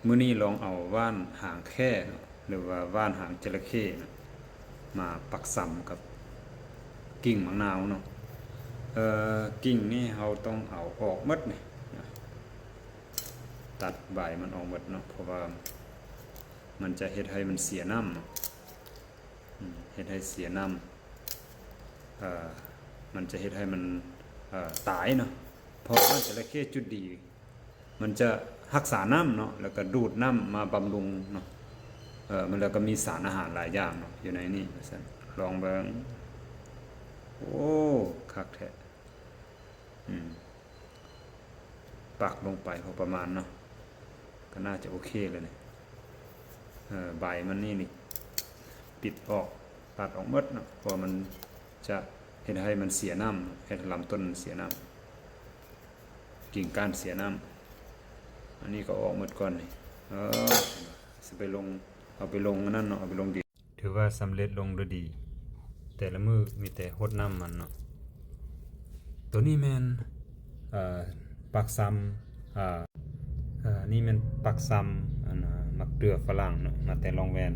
ມື້ນີ້ລອງເອົາຫວ່ານຫາງແຂ້ເນາະ ຫຼືວ່າຫວ່ານຫາງຈະລະເຂ້ເນາະ ມາປັກຊຳກັບກິ່ງໝາກນາວເນາະ. ເອີ ກິ່ງນີ້ເຮົາຕ້ອງເອົາອອກໝົດນີ້ນະ ຕັດໃບມັນອອກໝົດເນາະ ເພາະວ່າມັນຈະເຮັດໃຫ້ມັນເສຍນ້ຳເນາະ ອືມ ເຮັດໃຫ້ເສຍນ້ຳ ເອີ ມັນຈະເຮັດໃຫ້ມັນ ເອີ ຕາຍເນາະ. ເພາະວ່າຈະລະເຂ້ຈຸດດີ ມັນຈະຮັກສານ້ຳເນາະ ແລ້ວກໍດູດນ້ຳມາບຳລຸງເນາະ ເອີ ມັນ ແລ້ວກໍມີສານອາຫານຫຼາຍຢ່າງເນາະ ຢູ່ໃນນີ້ວ່າຊັ້ນ. ລອງເບິ່ງ ໂອ້ ຄັກແທ້ ອືມ ປັກລົງໄປພໍປະມານເນາະ ກໍໜ້າຈະໂອເຄແລ້ວນີ້. ເອີ ໃບມັນນີ້ນີ້ ປິດອອກ ຕັດອອກໝົດເນາະ ເພາະວ່າມັນຈະເຮັດໃຫ້ມັນເສຍນ້ຳ ເຮັດໃຫ້ລຳຕົ້ນມັນເສຍນ້ຳ ກິ່ງກ້ານເສຍນ້ຳ. ອັນນີ້ກໍອອກໝົດກ່ອນນີ້ ເອີ ຊິໄປລົງ ເອົາໄປລົງອັນນັ້ນເນາະ ເອົາໄປລົງດິນ. ຖືວ່າສຳເລັດລົງດ້ວຍດີ ແຕ່ລະມື້ມີແຕ່ຫົດນ້ຳມັນເນາະ. ໂຕນີ້ແມ່ນ ເອີ ປັກຊຳ ເອີ ເອີ ນີ້ແມ່ນປັກຊຳ ອັນ ເອີ ໝາກເດື່ອຝຣັ່ງເນາະ ມາແຕ່ລ່ອງແວ່ນ.